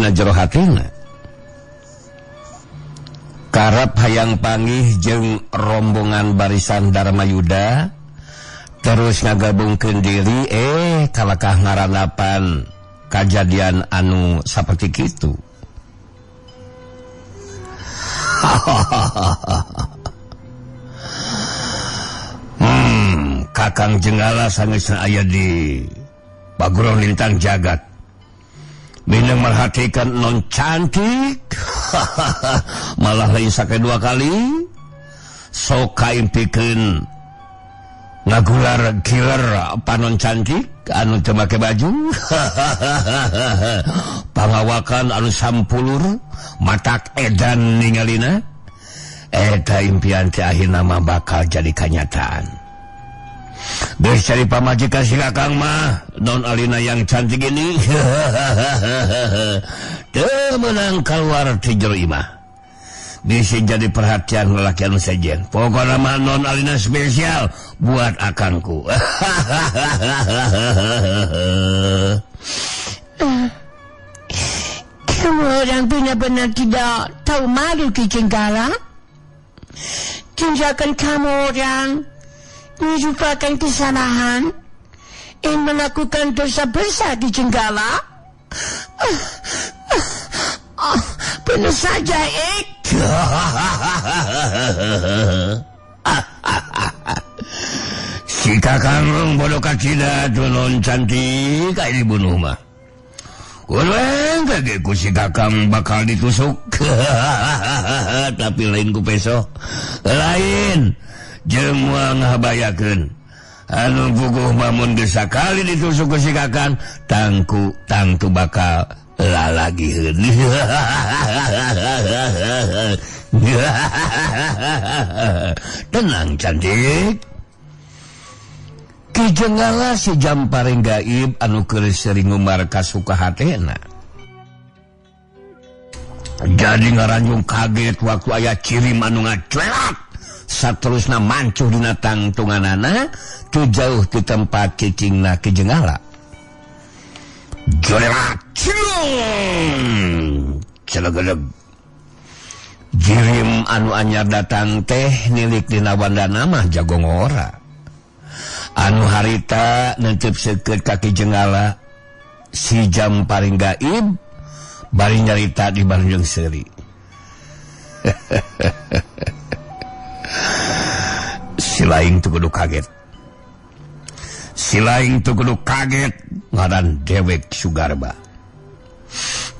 dina jero hatina. Karep hayang panggih jeung rombongan barisan Darmayuda terus ngagabungkeun diri kalakah ngaranapan kajadian anu saperti kitu. Kakang Jenggala sangeusna aya di Paguron Lintang Jagat. Minang merhatikan non cantik. Malah lain sake dua kali. Sok kaimpikeun ngagular giler panon cantik anu teu make baju. Pangawakan anu sampulur matak edan ningalina. Eta impian teh akhirna mah bakal jadi kanyataan. Geus cari pamajikan si Kakang mah non Alina yang cantik ini. Teu meunang keluar ti jero imah. Bisa jadi perhatian lelaki anu sejen. Pokokna mah non Alina spesial buat akangku. Kamu orang benar-benar tidak tahu malu, Ki Jenggala. Tindakan kamu orang merupakan kesalahan yang melakukan dosa besar di Jenggala. Benar saja, Si Kakang bodoh kacida non cantik kayak dibunuh mah. Kurang kaget ku si Kakang bakal ditusuk. Tapi lain ku peso. Lain jeung moal ngahabayakeun. Anu puguh mamun geus sakali ditusuk ku si Kakang, tangku tangtu bakal lalagiheun. Tenang cantik. Ki Jenggala si Jamparing gaib anu keur sering ngumbar kasuka hatena. Jadi ngaranjung kaget waktu aya cirim anu ngacuelak. Saterusna mancuh dina tangtunganana teu jauh ti tempat cicingna Ki Jenggala. Jolerak cilung celegedeg. Jirim anu anyar datang teh nilik dina wandana mah jago ngora. Anu harita nentep seukeut ka Ki Jenggala si Jamparing gaib bari nyarita di bareng seuri. Si laing teu kudu kaget. Si laing teu kudu kaget ngaran dewek Sugarba.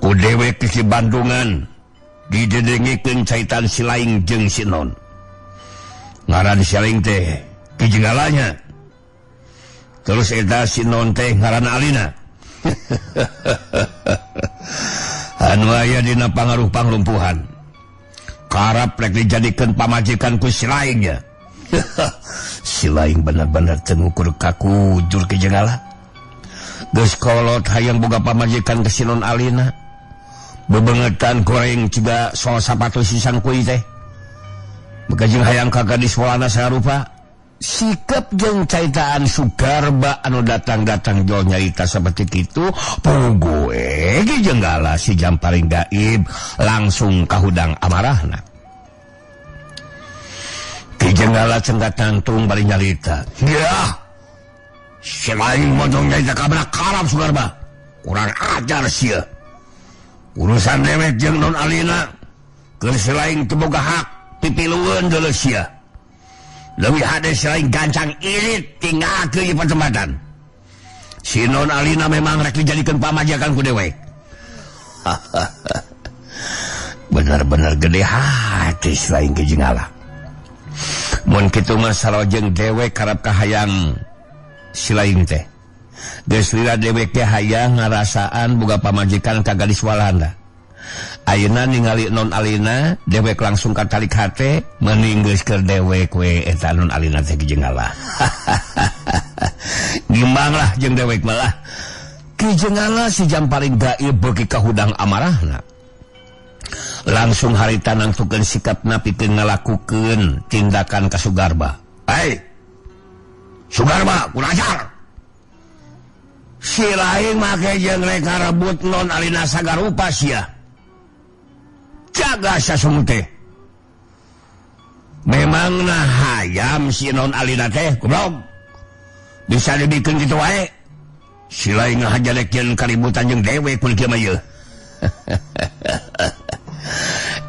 Ku dewek si Bandungan didedengikeun caitan si laing jeung si Non. Ngaran si laing teh Ki Jenggalanya. Terus eta si Non teh ngaran Alina. Anu aya dina pangaruh panglumpuhan. Karep rek dijadikeun pamajikan ku si laingnya. Si laing bener-bener teu ngukur kakujur Ki Jenggala. Geus kolot hayang boga pamajikan ke si Non Alina. Bebengetan goreng ciga sol sapatu sisang kui teh. Bekajeng hayang ka gadis walana sarupa. Sikap jeung caitaan Sugarba anu datang-datang jol nyarita seperti kitu, puguh Ki Jenggala si Jamparing gaib langsung kahudang amarahna. Ki Jenggala cengkat tangtung bari nyarita. Yah, si laing modong nyarita kabeh karab Sugarba. Kurang ajar sia. Urusan dewek jeung Non Alina keur si laing teu boga hak pipilueun deuleu sia. Leuwih hade si laing gancang irit tinggalkeun ieu pertempatan. Si Non Alina memang rek dijadikeun pamajikan ku dewek. Bener-bener gede hati si laing Ki Jenggala. Mun kitu mah sarojeng dewek karep kahayang si laing teh. Geus lila dewek teh hayang ngarasaan boga pamajikan ka gadis Walanda. Ayeuna ningali Non Alina dewek langsung katalik hate mending geus keur dewek we eta Non Alina teh Ki Jenggala. Gimbang lah jeung dewek malah. Ki Jenggala si Jamparing gaib beuki kahudang amarahna. Langsung harita nangtukeun sikapna pikeun ngalakukeun tindakan ka Sugarba. Hei Sugarba, kurang ajar. Si lain make jeung rek ngarebut non Alina sagarupa sia. Jaga sasung teh. Memang nah hayam si non Alina teh goblok. Bisa dibikin kitu wae. Si lain ngahaja rek jeung kaributan jeung dewek kulit kieu mah ieu.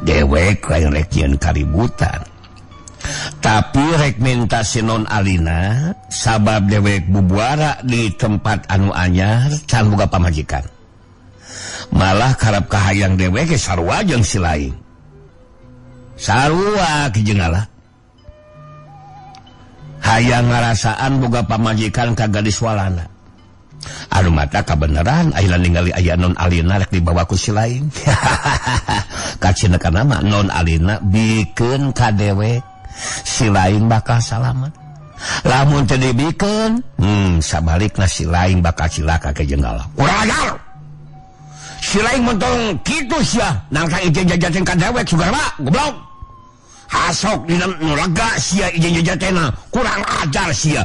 Dewek lain rek jeung kaributan. Tapi rek minta si non Alina sabab dewek bubuara di tempat anu anyar can boga pamajikan. Malah karep kahayang dewek ge sarua jeung si lain. Sarua Ki Jenggala. Hayang ngarasaan boga pamajikan ka gadis walana. Anu mata kabeneran ayeuna ningali aya non Alina rek dibawa ku si lain. Kacina kana mah non Alina bikeun ka dewek. Si lain bakal salamat. Lamun teu dibikeun, sabalikna si lain bakal cilaka ke Jenggala. Kurang ajar. Si lain mentong kitu sia, nangka ijen jajaten ka dewek Sugarba, goblok. Hasok dina nu lega sia ijen jajatena, kurang ajar sia.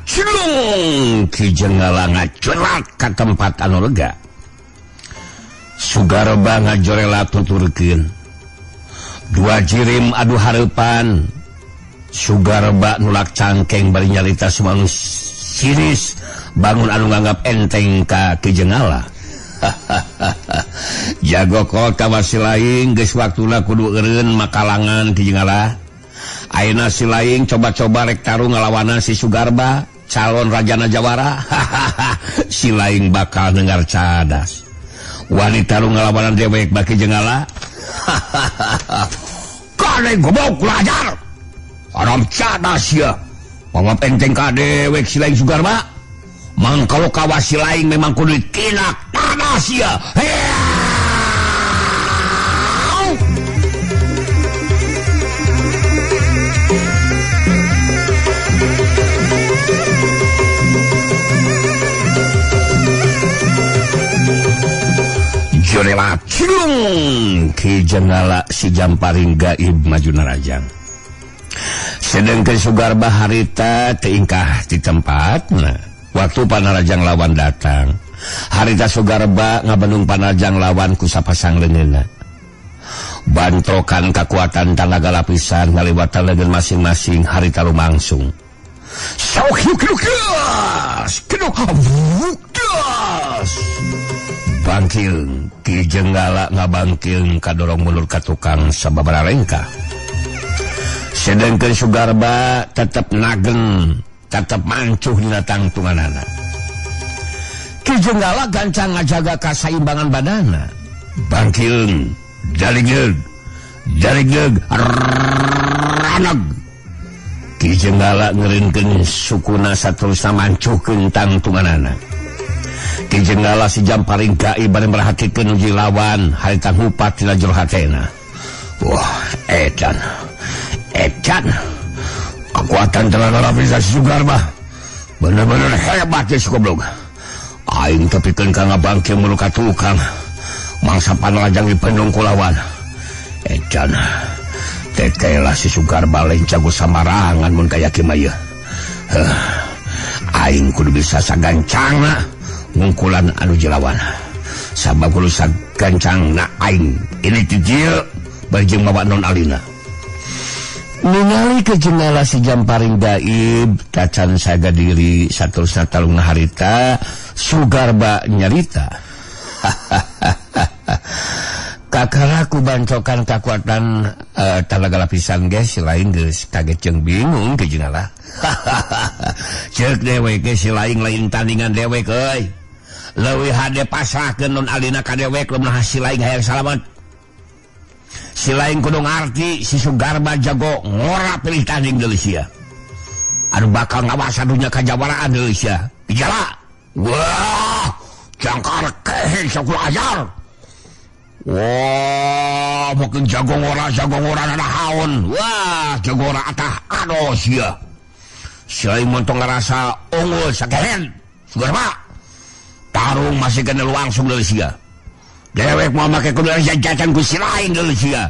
Cilung Ki Jenggala ngaculat ka tempat anu lega. Sugarba ngajorela tuturkeun. Dua jirim adu hareupan. Sugarba nulak cangkeng bari nyarita sumangus siris bangun anu nganggap enteng ka Ki Jenggala. Jago kota wasi lain geus waktuna kudu eureun makalangan Ki Jenggala. Ayeuna si lain coba-coba rek tarung ngalawanan si Sugarba, calon rajana Jawara. Si lain bakal dengar cadas. Wani tarung ngalawanan dewek baki Jenggala. Kade goblok kulajar. Haram cadas ya. Mama penteng ka dewek si lain Sugarba. Mang kalau kawasi lain memang kudu ditinak tadas ya. Jorela cilung Ki Jenggala si Jamparing gaib maju narajang. Sedangkan Sugarba harita teingkah di tempat. Nah, waktu panarajang lawan datang, harita Sugarba ngabendung panarajang lawan ku sapasang leungeunna. Bantrokan kekuatan tanaga lapisan ngaliwatan leungeun masing-masing harita lumangsung. Sok yuk kedok gas. Bangkil Ki Jenggala ngabangkil kadorong mundur ka tukang sababaraha rengkah. Sedangkan Sugarba tetep nageng, tetep mancuh dina tangtunganana. Ki Jenggala gancang ngajaga kasaimbangan badana. Bangkil jaligeg jaligeg raneg. Ki Jenggala ngeureunkeun sukuna saterusna mancuhkeun tangtunganana. Ki Jenggala si Jamparing gaib bari merhatikeun uji lawan harita ngupat tina jero hatena. Wah, edan. Edan. Kekuatan tenaga lapisan Sugarba bener-bener hebat ya si goblok. Aing tepikeun ka ngabangke mulu ka tukang. Mangsa panarajang dipendung ku lawan. Edan. Tekelah si Sugarba lain jago samarangan mun kaya kieu mah ieu. Aing kudu bisa sagancangna ngungkulan anu jelawan. Sabab kudu sagancang na aing ini tijil bari jeung mawa non Alina. Ningali ke Jenggala si Jamparing gaib tacan saga diri saterusna talung harita Sugarba nyarita. Kakaraku bancokan kakuatan talaga lapisan ge si lain geus kaget jeung bingung ke Jenggala. Ceuk dewek ge si lain lain tandingan dewek euy. Leuwih hade pasrahkeun non Alina ka dewek lamun si lain hayang salamet. Si lain kudu ngarti si Sugarba jago ngora pilih tanding deui sia. Anu bakal ngawasa dunya kajawaraan deui sia. Dijala. Wah, jangkar kehe sakulah ajar. Wah, makin jagong ora nanahaon. Wah, jagong ora atah ados ya. Si lain montong ngerasa unggul sakehen. Sugarba. Tarung masih kena langsung dari sia. Dewek mau make kudu jajan ku si lain dari sia.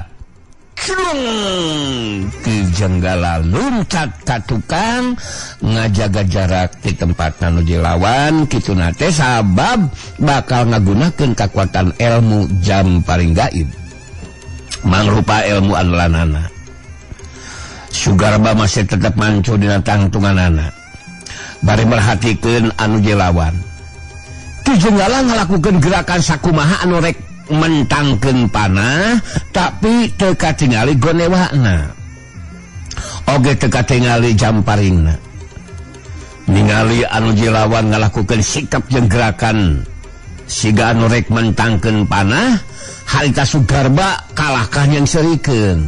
Cung, Ki Jenggala luncat ka tukang ngajaga jarak di tempat anu dilawan kitu nate sabab bakal ngagunakeun kakuatan ilmu jam paling gaib mangrupa ilmu andalanana. Sugarba masih tetap mancu dina tangtunganana bari merhatikeun anu dilawan. Ki Jenggala ngalakukeun gerakan sakumaha anu rek mentangkeun panah tapi teu katingali gonewana oge teu katingali jamparingna. Ningali anu jilawan ngalakukeun sikap jeung gerakan siga anu rek mentangkeun panah harita Sugarba kalahkah yang serikeun.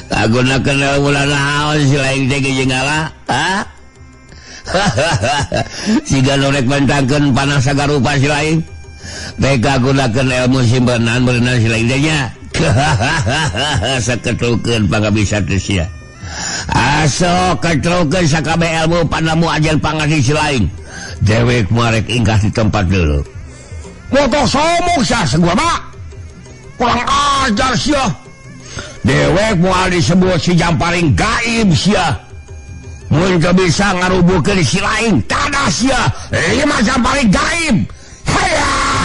Kagunakeun ulah naon si lain teh Ki Jenggala, ha? Siga anu rek mentangkeun panah sagarupa si lain. Mereka gunakan ilmu simpenan berenang si lain nya. Saketrukeun pangabisa teh sia. Aso ketrukeun sakabeh ilmu panamu ajen pangasi si lain. Dewek marek ingkah di tempat dulu. Motor somok sia segua kurang ajar sia. Dewek moal disebut si jamparing gaib sia. Mun teu bisa ngarubuhkeun si lain tadah sia. 5 jamparing gaib. Hayang!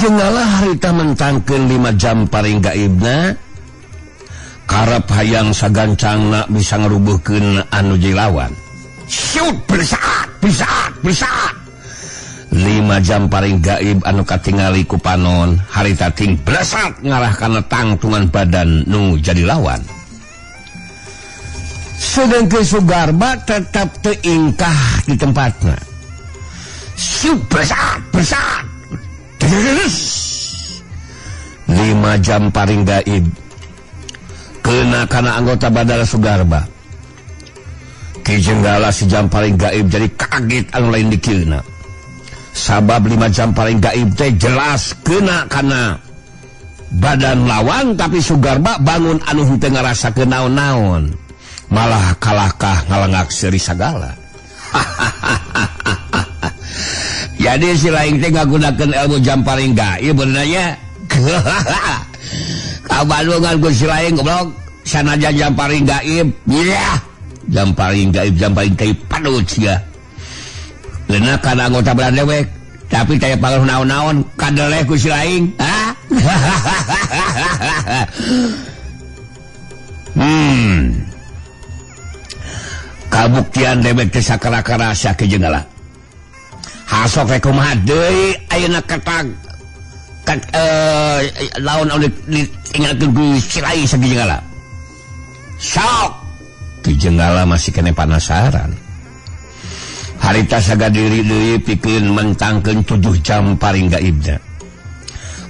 Jenggala harita mentangkeun 5 jam paring gaibna karep hayang sagancangna bisa ngarubuhkeun anu jilawan. Shoot bersaat bersaat bersaat 5 jam paring gaib anu katingali ku panon harita ting blesat ngarah kana tangtungan badan nu jadi lawan. Sedengkeun Sugarba tetap teu ingkah di tempatna. Shoot bersaat bersaat 5 jam paring gaib kena kana anggota badan Sugarba. Ki Jenggala si jam paring gaib jadi kaget anu lain dikeuna. Sabab 5 jam paring gaib teh jelas kena kana badan lawan, tapi Sugarba bangun anu henteu ngarasakeun naon-naon, malah kalahkah ngalengak seuri sagala. Jadi si lain teh ngagunakeun ilmu jam paring gaib benernya. Kabandungan ku si lain goblok sanajan jam paring gaib. Yeah. Jam paring gaib jam paring gaib padut sia. Leuna kana anggota badan dewek, tapi taya pangaruh naon-naon kadeleh ku si lain. Ha? Kabuktian dewek teh sakara-karasa Ki Jenggala. Hasok rek kumaha deui ayeuna ketag kat lawan anu ditinggalkeun ku si lain sa Ki Jenggala. Sok Ki Jenggala masih kene panasaran. Harita sagadiri deui pikeun mentangkeun 7 jam paring gaibna.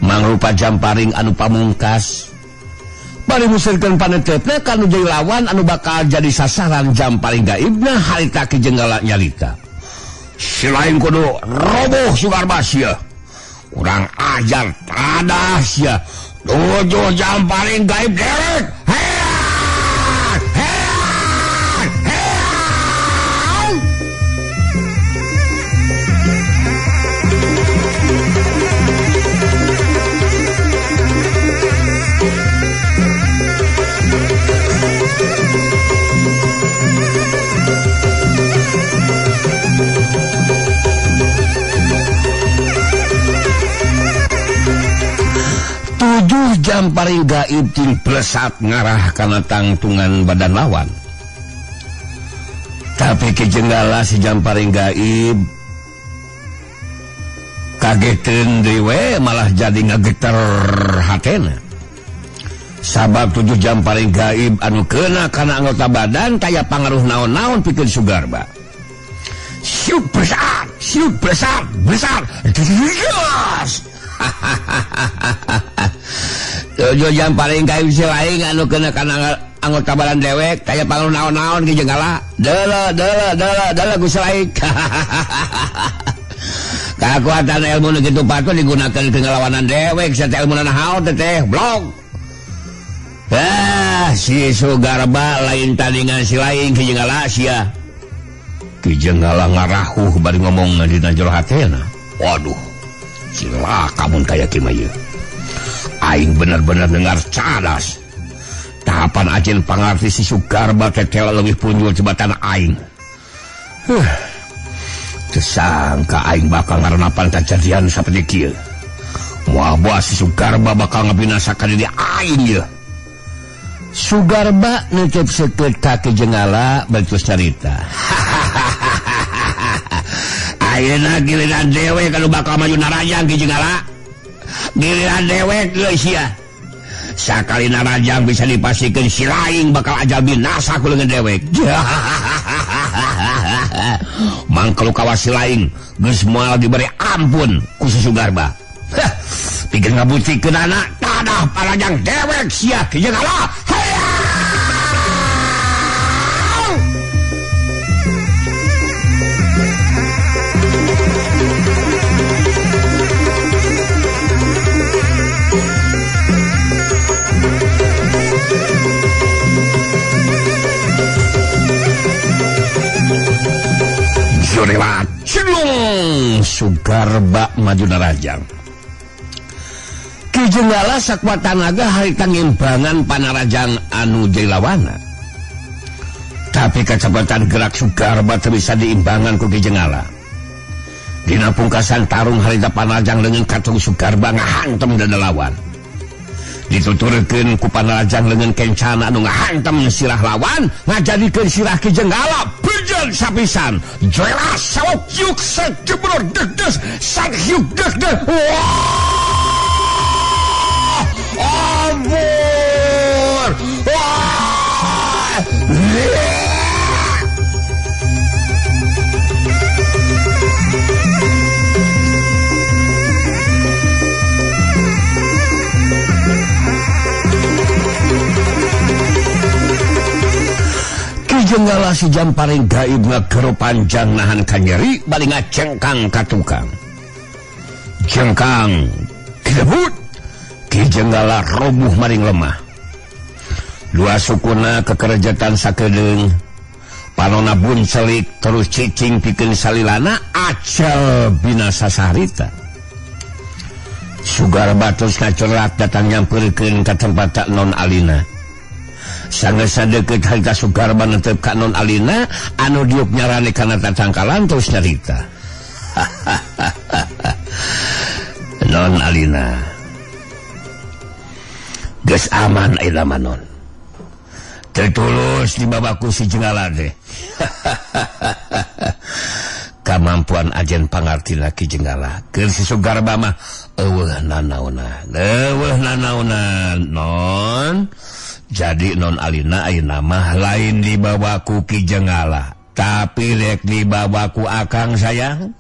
Mangrupa jam paring anu pamungkas. Bari musirkeun panetepna kanu jadi lawan anu bakal jadi sasaran jam paring gaibna harita Ki Jenggala nyalita. Si lain kudu roboh Sugarba sia. Kurang ajar tadah sia. 7 jam paling gaib derek. Hean! Hean! Hean! jam paring gaib ting plesat ngarah kana tangtungan badan lawan. Tapi Ki Jenggala si jam paring gaib kageteun deui we malah jadi ngageter hatena. Sabab 7 jam paring gaib anu keuna kana anggota badan kaya pangaruh naon-naon pikeun Sugarba. Siuk besar, siuk besar, besar. Yes. 7 jam paling gaib si lain anu kena kana anggota badan dewek kaya pangaruh naon-naon Ki Jenggala. Deuleu deuleu deuleu deuleu ku si lain. Kakuatan ilmu nu kitu patut digunakeun ke ngalawanan dewek sarta ilmu naon teh blog. Ah, si Sugarba lain tandingan si lain Ki Jenggala sia. Ki Jenggala ngarahuh bari ngomong dina jero hatena. Waduh, cilaka mun kaya kieu mah ieu. Aing bener-bener dengar cadas. Tahapan ajen pangarti si Sugarba teh leuwih punjul jebatan aing. Teu sangka aing bakal ngarenapan kajadian saperti kieu. Moal-moal si Sugarba bakal ngabinasakan diri aing ieu. Sugarba nutup seukeut ka Ki Jenggala bari carita. Ayeuna giliran dewek anu bakal maju narajang Ki Jenggala. Giliran dewek geus sia. Sakali narajang bisa dipastikeun si laing bakal ajal binasa ku leungeun dewek. Mangkelu kawas si laing geus moal diberi ampun ku si Sugarba. Pikeun ngabutikeun anak tadah parajang dewek sia Ki Jenggala. Jurilat cilung Sugarba maju narajang. Ki Jenggala sakuat tanaga harita ngimbangan panarajang anu jadi lawana. Tapi kecepatan gerak Sugarba teu bisa diimbangan ku Ki Jenggala. Dina pungkasan tarung harita panarajang leungeun katung Sugarba ngahantem dada lawan. Dituturkeun ku panarajang leungeun kencana anu ngahantem sirah lawan ngajadikeun sirah Ki Jenggala bejen sapisan. Jelas sawok yuk sejebror degdes sak yuk degdes. Wah! Ampun! Wah! Ki Jenggala si jam paring gaib ngagero panjang nahan kanyeri bari ngacengkang ka tukang. Jengkang kidebut Ki Jenggala robuh maring lemah. Dua sukuna kekerejetan sakedeung, panona buncelik terus cicing pikeun salilana acel binasa sarita. Sugarba terus ngacorat datang nyamperkeun ka tempat Non Alina. Sanggeus sadeukeut harita Sugarba netep ka Non Alina anu diuk nyarane kana tatangkalan terus nyarita. Non Alina geus aman ayeuna mah non. Teu tulus dibabaku si Jenggala teh. Kamampuan ajen pangartina Ki Jenggala. Keur si Sugarba mah eueuh nanaonan. Eueuh nanaonan non. Jadi Non Alina ayeuna mah lain dibawa ku Ki Jenggala, tapi rek dibawa ku akang sayang.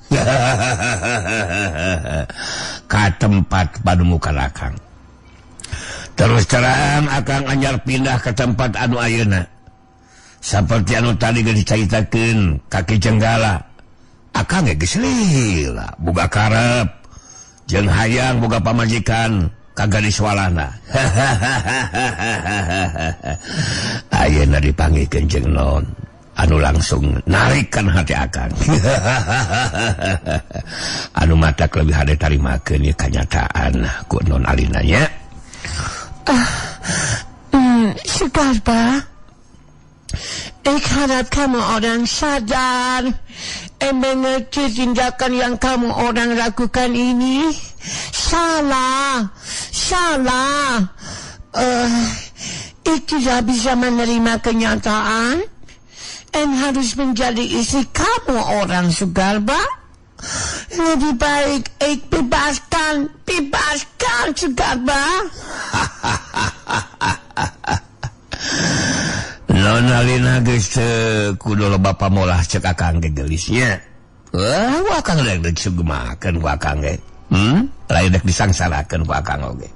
Ka tempat padumukan akang. Terus terang akang anyar pindah ke tempat anu ayeuna. Saperti anu tadi geus dicaritakeun ka Ki Jenggala. Akang ge geus lila, boga karep jeung hayang boga pamajikan ka gadis walana. Ayeuna dipanggihkeun jeung non anu langsung narikkan hati akang. Anu matak leuwih hade tarimakeun ieu kanyataan ku Non Alina nya. Sugarba, ik harap kamu orang sadar dan mengerti tindakan yang kamu orang lakukan ini salah, salah. Ik tidak bisa menerima kenyataan dan harus menjadi istri kamu orang Sugarba. Lebih baik ik bebaskan, bebaskan Sugarba. Nona Lina geus teu kudu loba pamolah cek akang ge geulisnya. Wah, akang rek disugemakeun ku akang ge. Lain rek disangsarakeun ku akang oge.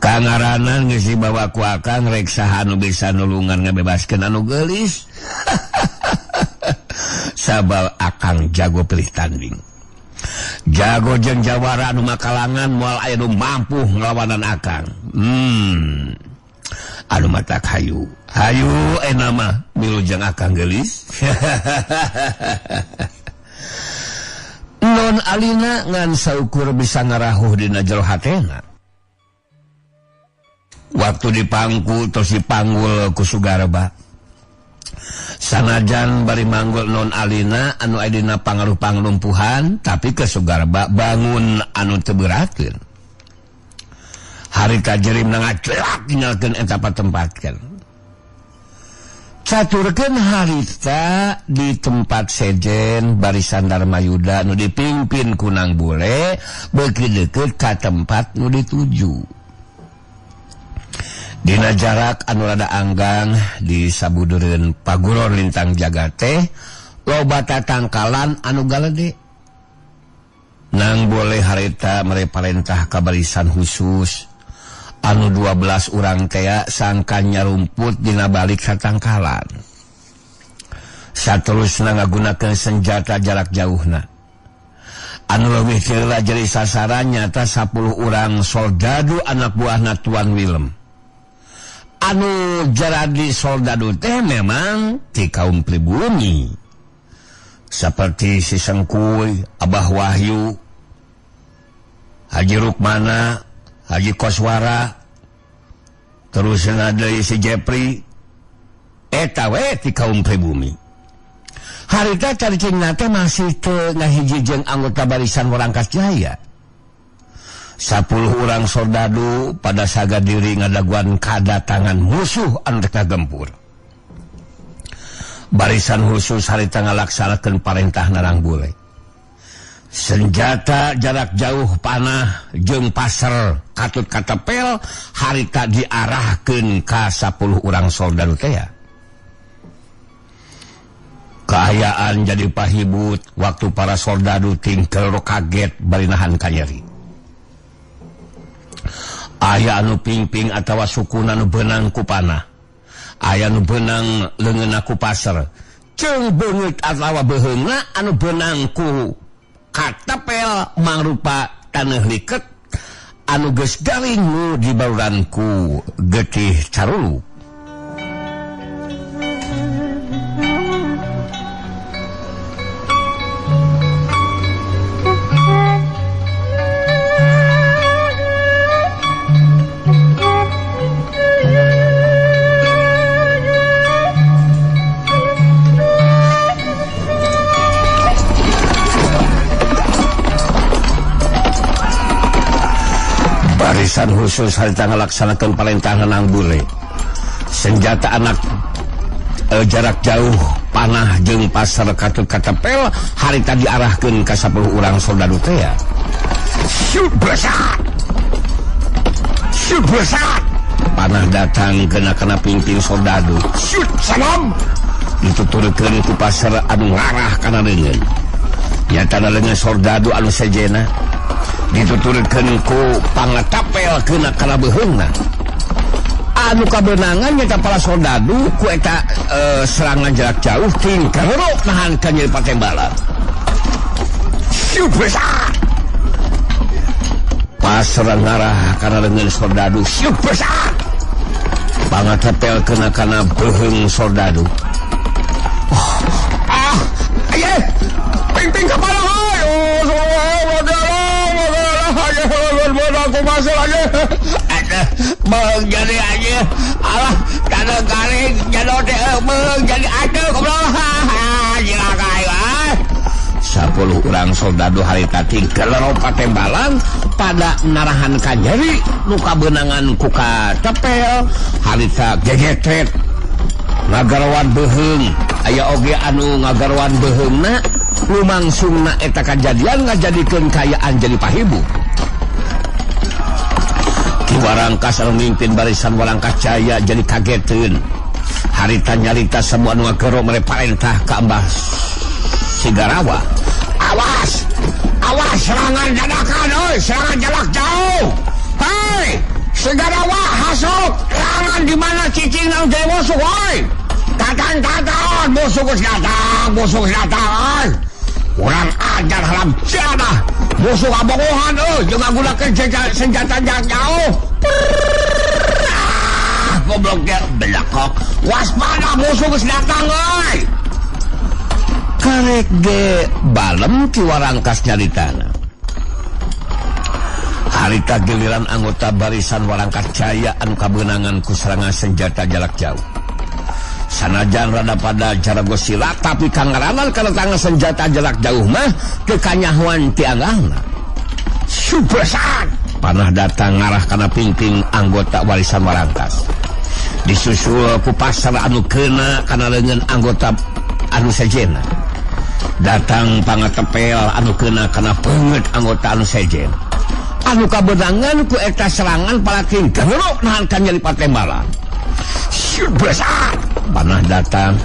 Kangaranan geus dibawa ku akang rek saha anu bisa nulungan ngabebaskeun anu geulis. Sabab akang jago pilih tanding. Jago jeung jawara anu makalangan moal aya nu mampu nglawanan akang. Anu matak hayu. Hayu mah milu jeung akang geulis. Non Alina ngan saukur bisa ngarahuh dina jero hatena. Waktu dipangku terus dipanggul ku Sugarba. Sanajan bari manggul Non Alina anu aya dina pangaruh panglumpuhan, tapi ke Sugarba bangun anu teu beurakeun. Harita jerim ngacelak tinggalkeun eta patempatkeun. Caturkeun harita di tempat sejen barisan Darmayuda nu dipimpin ku Nang Bule beuki deukeut ka tempat nu dituju. Dina jarak anu rada anggang di sabudureun Paguror Lintang Jagat teh loba tatangkalan anu galede. Nang Bule harita mere parentah ka barisan khusus anu 12 urang tea sangkan nyarumput dina balik satangkalan. Saterusna ngagunakeun senjata jarak jauhna. Anu leuwih heula jadi sasaran nyata 10 urang soldadu anak buahna Tuan Willem. Anu jaradi soldadu teh memang ti kaum pribumi. Seperti si Sengkuy, Abah Wahyu, Haji Rukmana, Haji Koswara, terus deui si Jepri, eta we ti kaum pribumi. Harita caricingna teh masih teu ngahiji jeung anggota barisan Warangkas Jaya. 10 urang soldadu pada saga diri ngadaguan kadatangan musuh anu rek ngagempur. Barisan khusus harita ngalaksanakeun parentah Narang Bule. Senjata jarak jauh panah jeung pasar katut katepel harita diarahkeun ka 10 urang soldadu teh. Kaayaan jadi pahibut waktu para soldadu tingkel kaget bari nahan kanyeri. Aya anu pingping atawa sukuna nu beunang ku panah. Aya nu beunang leungeunna ku pasar. Ceung beungeut atawa beuheungna anu beunang ku katepel mangrupa taneuh liket anu geus garing nu dibaruran ku getih caruluk. Barisan khusus harita ngalaksanakeun parentah Nang Bule. Senjata anak jarak jauh panah jeung pasar katut katepel harita diarahkeun ka 10 urang soldadu teh. Shoot besar. Shoot besar. Panah datang kena kana pingping soldadu. Shoot salam. Dituturkeun ku pasar anu ngarah kana leungeun. Nyatana leungeun soldadu anu sejena dituturkeun ku pangatapel kena kana beuheungna. Anu kabeunangan nyata para soldadu ku eta serangan jarak jauh tingkerok nahan ka nyeri patembalan. Super. Pasar ngarah kana leungeun soldadu. Super. Pangatapel kena kana beuheung soldadu. Oh, ah, aye. Ping-ping kapala heuy. Oh, aku masuk aja. Bang jadi aja. Alah, tanah garing jadi teh bang jadi atuh goblok. Cilaka aing. 10 20 urang soldado harita tingkelero patembalan pada narahan kanyeri nu kabeunangan ku katepel harita gegetret ngagaroan beuheung aya oge anu ngagaroan beuheungna lumangsungna eta kajadian ngajadikeun kayaan jadi pahibu. Ki Warangkas anu mimpin barisan Warangkas Jaya jadi kageteun. Harita nyarita semua nu ngagero mere parentah ka Mbah Sigarawa. Awas! Awas serangan dadakan euy, serangan jarak jauh. Hei, Sigarawa hasuk, serangan di mana cicing nang dewa musuh euy. Datang-datang, musuh geus datang, musuh geus datang euy. Urang ajar haram jadah. Musuh kabogohan euy, jeung ngagunakeun senjata jarak jauh. Goblok ge belakok. Waspada musuh geus datang euy. Karek ge balem Ki Warangkas nyaritana. Harita giliran anggota barisan Warangkas Jaya anu kabeunangan ku serangan senjata jarak jauh. Sanajan rada pada jarago silat tapi kangaranan kana tangan senjata jarak jauh mah teu kanyahoan ti anggahna. Subresan panah datang ngarah kana pingping anggota barisan Warangkas. Disusul ku pasar anu keuna kana leungeun anggota anu sejenna. Datang pangatepel anu keuna kana peungeut anggota anu sejen. Anu kabeunangan ku eta serangan palaking gerok nahan kanyeri patembalan. Subresan panah datang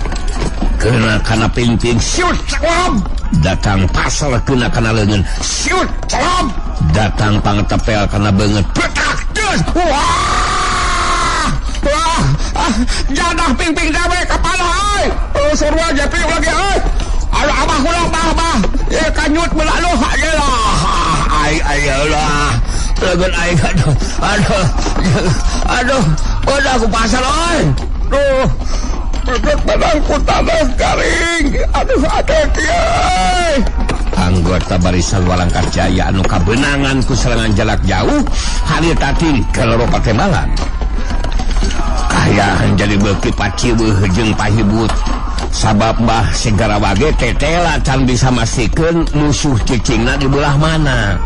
kena kana pingping, siut celop. Datang pasal kena kana leungeun, siut celop. Datang pangetepel kana beungeut, petak deus. Wah! Wah, ah, jadah pingping dawe kepala euy. Oh, sarua japi lagi euy. Aduh abah kula abah abah. Ye kanyut meula lu lah. Ai ayolah. Leungeun aing aduh. Aduh. Aduh, udah aku pasal euy. Duh. Bebek badang ku tanah garing. Aduh aduh kiai. Anggota barisan Warangkas Jaya anu kabeunangan ku serangan jarak jauh harita tingkelero patembalan. Kaayaan jadi beuki paciweuh jeung pahibut. Sabab Mbah Sigarawa ge tetela can bisa masikeun musuh cicingna di belah mana.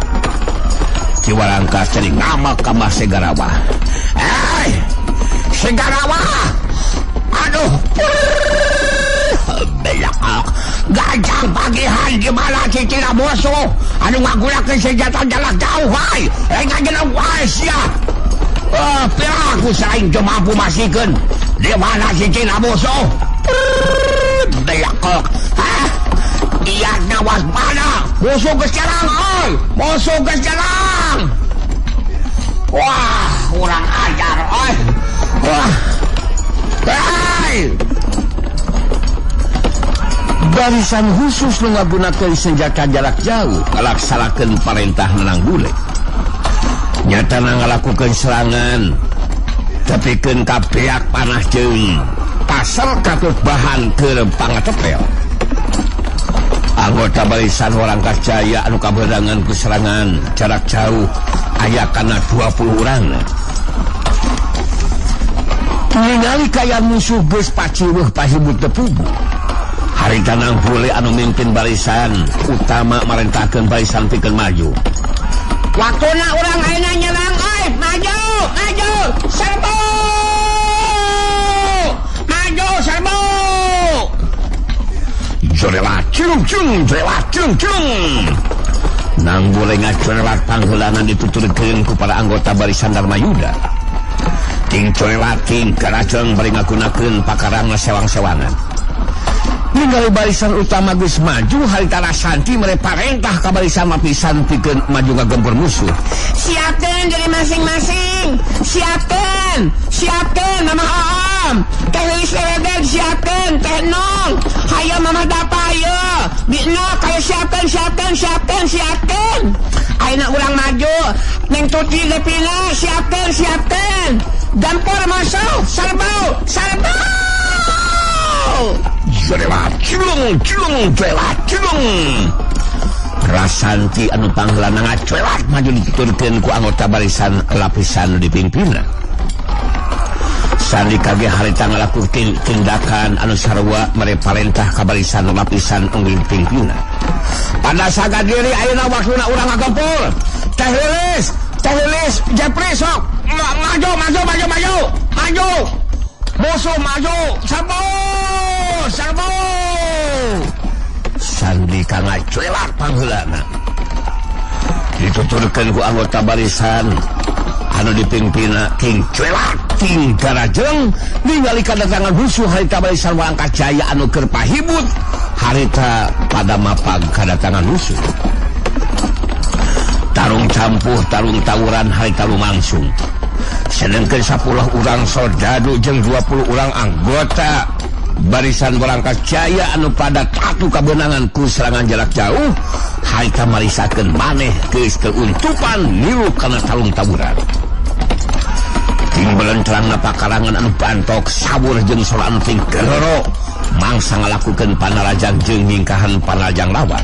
Ki Warangkas jadi ngamak ka Mbah Sigarawa. Eh, Sigarawa. Aduh, belakang gajang pagihan gimana cicina musuh anu ngagunakeun senjata jarak jauh wae ngajelang wae sia. Piraku saing teu mampu masikeun di mana cicina musuh. Belakang hah, iatna waspada, musuh geus nyerang euy, musuh geus nyerang. Wah, kurang ajar euy. Wah. Hey! Barisan khusus nu ngagunakeun senjata jarak jauh ngalaksanakeun parentah menang bule. Nyatana ngalakukeun serangan tepikeun ka beak panah jeung pasar katut bahan keur pangatepel. Anggota barisan Warangkas Jaya anu kabeunangan ku serangan jarak jauh aya kana 20 urang. Ningali kaya musuh geus paciweuh pahibut teu puguh. Harita nang bule anu mimpin barisan utama marentahkeun barisan pikeun maju. Waktuna urang ayeuna nyerang euy, maju, maju, serbu! Maju, serbu! Jorelat cung cung, jorelat cung cung. Nang bule ngacorelat pangheulanan dituturkeun ku para anggota barisan Darmayuda. Ting corelating karaceng bari ngagunakeun pakarangna sewang-sewangan. Ningali barisan utama geus maju harita Rasanti mere parentah ka barisan lapisan pikeun maju ngagempur musuh. Siapkeun diri masing-masing. Siapkeun, siapkeun Mama Oom. Teh Lilis Lewedeg siapkeun, Teh Nong. Hayo Mama Dapa hayo. Bino kayo siapkeun, siapkeun, siapkeun, siapkeun. Ayeuna urang maju. Neng Tuti Depina siapkeun, siapkeun. Gempur musuh, serbu, serbu. Jorelat cilung cilung jorelat cilung. Rasanti anu pangheulana ngacorelat maju dituturkeun ku anggota barisan lapisan dipimpinna. Sandika ge harita ngalakukeun tindakan anu sarua mere parentah ka barisan lapisan unggul pingpina. Pada saga diri ayeuna waktuna urang ngagempur. Teh Lilis, Jepri sok maju maju maju maju. Maju. Musuh maju. Serbu! Serbu! Sandika ngacuelak pangheulana. Dituturkeun ku anggota barisan anu dipimpina King Cuelak King Garajeng ningali kadatangan musuh harita barisan Warangka Jaya anu keur pahibut harita pada mapag kadatangan musuh. Tarung campuh tarung tawuran harita lumangsung. Sedengkeun 10 urang soldadu jeung 20 urang anggota barisan Warangka Jaya anu pada tatu kabeunangan ku serangan jarak jauh harita marisakeun maneh geus keuntupan nilu kana tarung tawuran. Timbelan terangna pakarangan anu bantok sabur jeung sora anu tingkeroro mangsa ngalakukeun panarajang jeung nyingkahan panarajang lawan.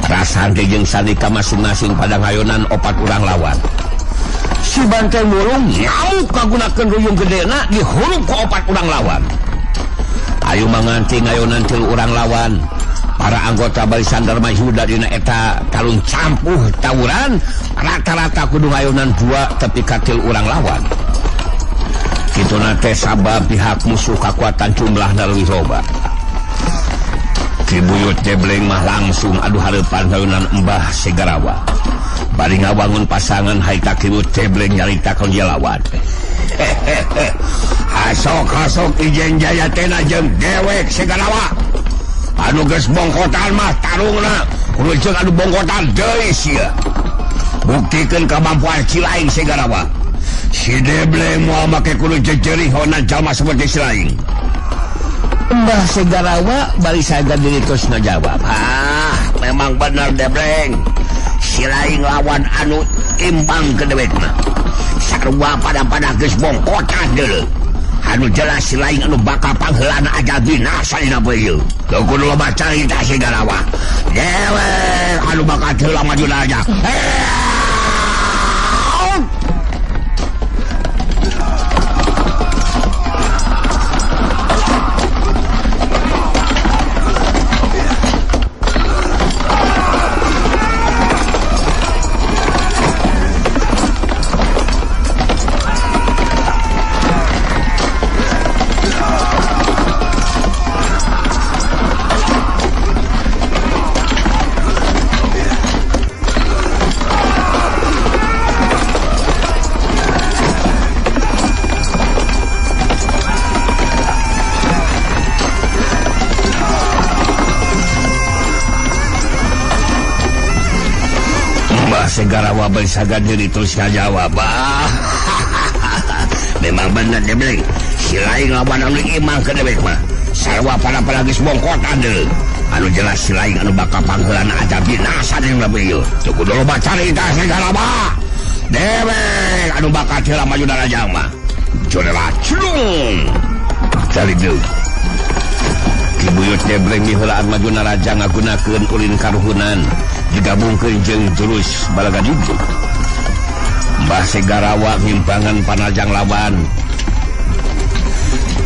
Rasante jeung Sandika masing-masing pada ngayonan opat urang lawan. Si banteng murung ngamuk kagunakeun ruyung gedena dihurup ku opat urang lawan. Ayo manganti ngayonan tilu urang lawan. Para anggota barisan Dharma Yuda dina eta tarung campuh tawuran rata-rata kudu ngayonan dua tepi katil urang lawan. Kituna teh sabab pihak musuh kakuatan jumlahna leuwih loba. Ki Buyut Jebleng mah langsung adu hareupan ngayonan Mbah Segarawa. Bari ngawangun pasangan harita Ki Buyut Jebleng nyarita ka lawan. Hasok-hasok Ijen Jaya teh jeung dewek Segarawa. Anu geus bongkotan mah tarungna kudu jeung anu bongkotan deui sia. Buktikeun kamampuan si laing Segarawa. Si Debleng moal make kudu jejerihona jalma seperti si laing. Mbah Segarawa bari saga diri terus ngajawab. Ah, memang bener Debleng. Si laing lawan anu imbang ke dewek mah. Sarua pada-pada geus bongkotan deuleu. Anu jelas si laing anu bakal pangheulana aja binasa dina poe ieu. Teu kudu loba carita Segarawa. Dewek anu bakal heula maju aja. Segarawa bersaga diri terus ngajawab. Memang bener Debleng. Si laing lawan anu imang ke dewek mah. Sarua pada-pada geus bongkotan deuleu. Anu jelas si laing anu bakal pangheulana aja binasa deui mah ieu. Teu kudu loba carita Segarawa. Dewek anu bakal heula maju darajang mah. Jolela culung. Cari deui. Ki Buyut Debleng miheulaan maju narajang ngagunakeun ulin karuhunan. Digabungkeun jeung jurus balaga didik. Mbah Segarawa ngimbangan panajang lawan.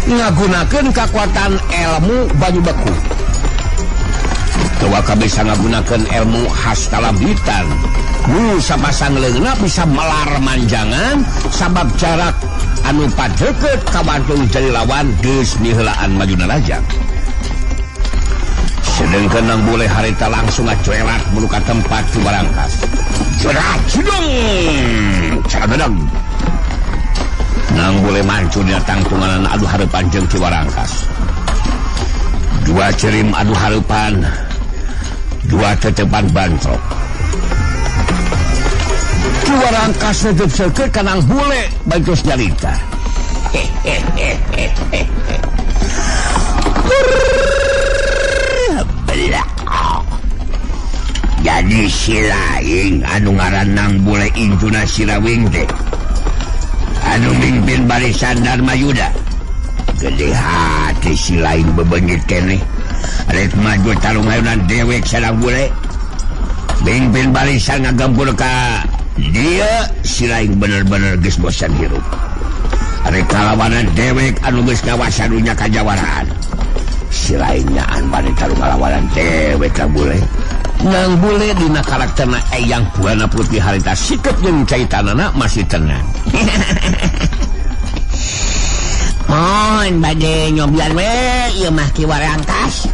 Ngagunakeun kakuatan ilmu banyu beku. Teu bisa ngagunakeun ilmu hastalabitan. Nu sapasang leungeunna bisa melar manjangan sabab jarak anu padeukeut kawantung jadi lawan geus miheulaan maju narajang. Sedengkeun nang boleh harita langsung ngacuelat meluka tempat di Warangkas. Jerat judung, cadadang. Nang boleh mancur dina tangtunganan adu hareupan jeung Ki Warangkas. Dua cerim adu hareupan, dua tetepan bantrok. Ki Warangkas netep seukeut ka Nang Bule bantos nyarita. Jadi si laing anu ngaran Nang Bule Injuna Sirawing teh anu mimpin barisan Dharma Yuda. Gede hati si laing bebeungit keneh. Rek maju tarung ayunan dewek sareng bule. Mimpin barisan ngagempur ka dia si laing bener-bener geus bosan hirup. Rek kalawanan dewek anu geus ngawasa dunya kajawaraan. Si lainnya an bade tarung ngalawanan dewek ka bule. Nang bule dina karakterna Eyang Buana Putih harita sikep jeung caitanana masih tenang. Mohon bade nyobian we ieu mah Ki Warangkas.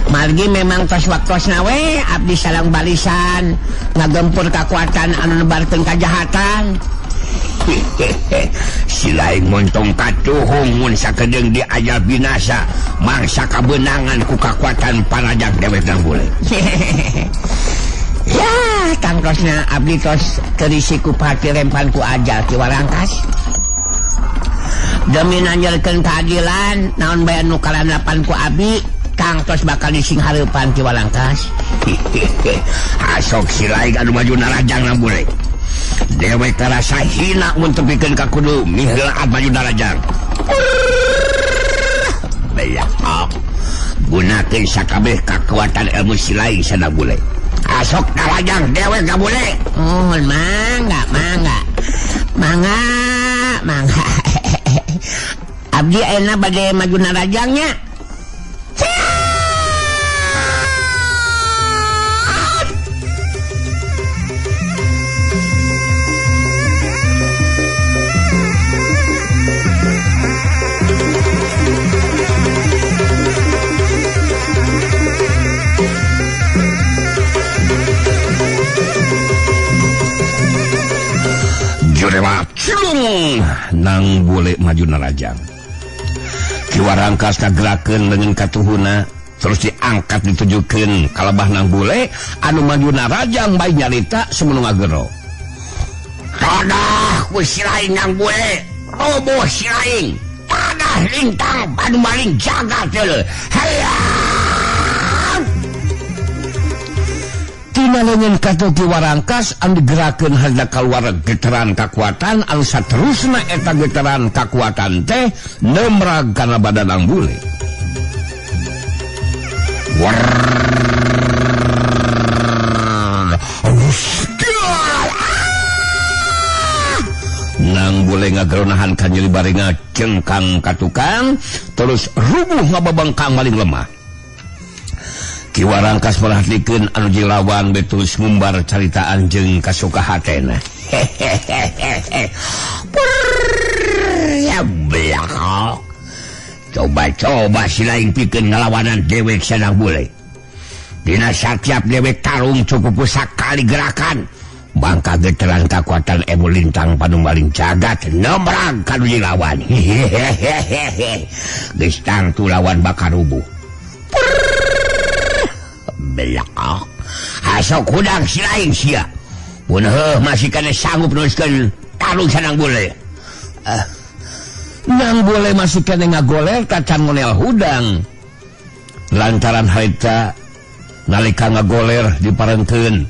Margi memang tos waktosna we abdi sareng barisan ngagempur kakuatan anu nebarkeun kajahatan. Si lain montong katuhung mun sakedeung diajar binasa mangsa kabeunangan ku kakuatan parajang dewek nang bule. Ya, tangtosna abdi tos terisi ku pati rempan ku ajal Ki Warangkas. Demi nanjelkeun keadilan naon bae nu kalanapan ku abdi tangtos bakal dising hareupan Ki Warangkas. Asok si lain anu maju narajang nang bule. Dewek karasa hina mun tepikeun ka kudu miheulaan maju narajang. Belak. Gunakeun sakabeh kakuatan ilmu si lain sana bule. Asok narajang dewek ka bule. Oh, mangga, mangga. Mangga, mangga. Abdi ayeuna bade maju narajangnya. Jurewa cilung nang bule maju narajang. Ki Warangkas kagerakeun leungeun katuhuna terus diangkat ditujukeun kalebah nang bule anu maju narajang bae nyarita semono ngagero. Tadah ku si lain nang bule, roboh si lain. Tadah lintang panu maling jagat teu. Hayang. Tina leungeun katuh Ki Warangkas anu digerakeun harita kaluar getaran kakuatan anu saterusna eta getaran kakuatan teh nemrag kana badan ang bule. Nang bule ngageronahan kanyeri bari ngacengkang ka tukang terus rubuh ngababengkang maling lemah. Ki Warangkas merhatikeun anu jilawan betus ngumbar caritaan jeung kasuka hatena. Hehehehe. Ya belakang. Coba-coba si lain pikeun ngalawanan dewek sanang bule. Dina satiap dewek tarung cukup sakali gerakan. Bangka getaran kakuatan emu lintang panunggaling jagat nemrang kanu jilawan. Hehehehe. Geus tangtu lawan bakal rubuh. Belakang. Asok hudang si lain sia. Mun heuh masih kana sanggup neruskeun tarung sanang bule. Nang bule masih kana ngagoler tacan ngonel hudang. Lantaran harita nalika ngagoler diparengkeun.